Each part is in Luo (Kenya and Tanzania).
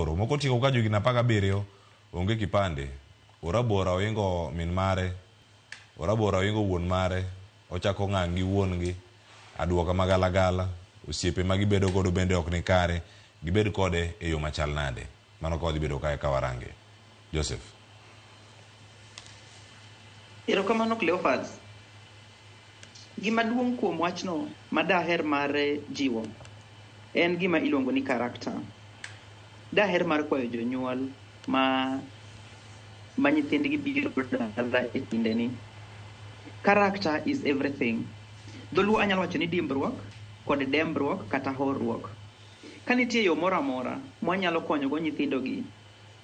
Moko otieko ka johigni 17, onge kipande. Orabora ohingo min mare, orabora ohingo wuon mare, ochako ng'ang' gi wuon gi, aduoka magalagala, osiepe ma gibedo godo bende ok ni kare, gibed kode e yo machal nade? Mano ka wadhi bedo kae ka warange. Joseph. Erokamano, Cleophas. Gima duong' kuom wachno ma daher mar jiwo en gima iluongo ni character. Daher mar kwayo jonyuol ma nyithindgi biro dala e kindeni. Character is everything. Dholuo anyalo wacho ni dimbruok kod dembruok kata horuok. Ka nitie yo moro amora mwanyalo konyogo nyithindogi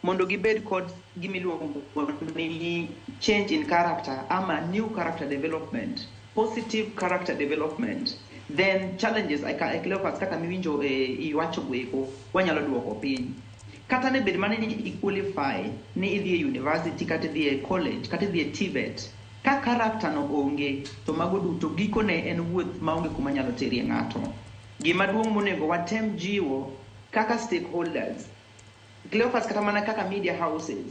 mondo gibed kod gimiluongo ni change in character ama new character development, positive character development, then challenges Cleophas, kaka miwinjo iwacho goeko, wanyalo duoko piny. Kata ne bed mana ni i qualify ni idhi e university, kata idhi e college, kata idhi e TVET, ka character no onge, to mago duto gikone en wuoth maonge kuma nyalo terie ng'ato. Gima duong' monego watem jiwo kaka stakeholders, Cleophas, kata mana kaka media houses,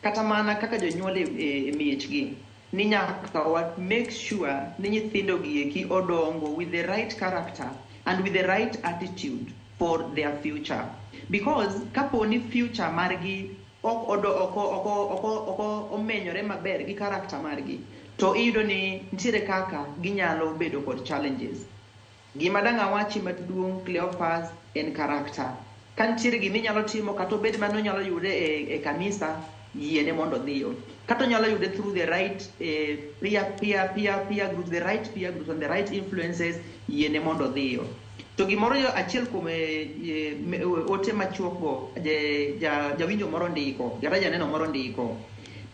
kata mana kaka jonyuol e miechgi, ni nyaka wa make sure ni nyithindo gi eki odongo with the right character and with the right attitude for their future, because kapo ni future margi ok odo ok ok ok ok omenyore maber gi character margi, to iyudo ni nitiere kaka ginyalo bedo kod challenges. Gima dang' awachi maduong', Cleophas, en character. Ka nitiere gima inyalo timo, kata obed mano onyalo yude e kanisa, yiene mondo odhiyo. Kata onyalo yude through the right peer groups, the right peer groups and the right influences, yiene mondo odhiyo. To gimoro achiel kuom ote machuok go, jawinjo moro ndiko, kata janeno moro ndiko,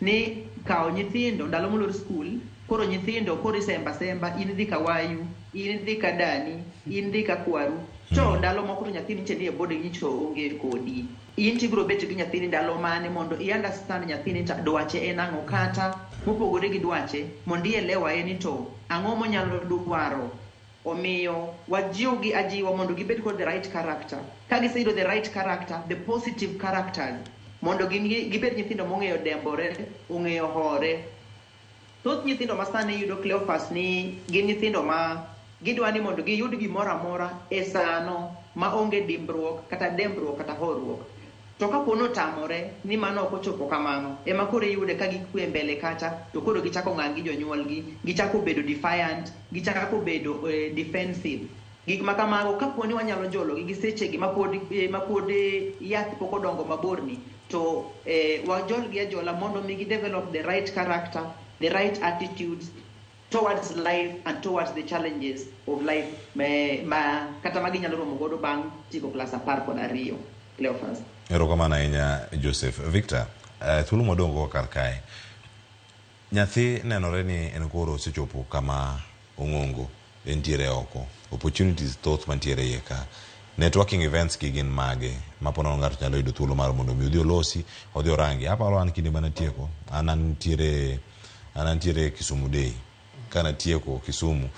ni kawo nyithindo ndalo molor skul, koro nyithindo koro isemba semba, in idhi ka wayu, in idhi ka dani, in idhi ka kwaru, to ndalo moko to nyathini nyiche ni e boarding, nyicho onge kodi. In tibiro bet gi nyathini ndalo mane mondo i understand nyathini ta dwache en ang'o, kata mopogore gi dwache, mondo i elewa en ni to ang'o monyalo dwaro? Omiyo wajiwgi ajiwa mondo gibed kod the right character. Ka giseyudo the right character, the positive characters, mondo gibed nyithindo mong'eyo dembore, ong'eyo hore. Thoth nyithindo ma sani yudo, Cleophas, ni gin nyithindo ma gidwa ni mondo giyud gimoro amora e sano ma onge dimbruok kata dembruok kata horuok. To kapo ni otamore ni mano ok ochopo kamano, ema koro iyude ka gikwe mbele kacha, to koro gichako ng'ang' gi jonyuolgi, gichako bedo defiant, gichako bedo defensive. Gik ma kamago, kapo ni wanyalo jologi gi sechegi mapod yath pok odongo maborni, to wajolgi ajola mondo mi gi develop the right character, the right attitudes towards life and towards the challenges of life ma kata ma ginyalo romo godo bang' tieko klas 12, Cleophas. Erokamano ahinya, Joseph. Victor, thuolo modong' go kar kae. Nyathi nenore ni en koro osechopo kama ong'ongo, entiere oko. Opportunities thoth mantiere iye ka. Networking events gi gin mage? Ma po nono ng'ato nyalo yudo thuolo mar mondo mi odhi olosi, odhi orangi. Aparo an kinde mane atieko, an antiere Kisumu Day. Kanatieko Kisumu.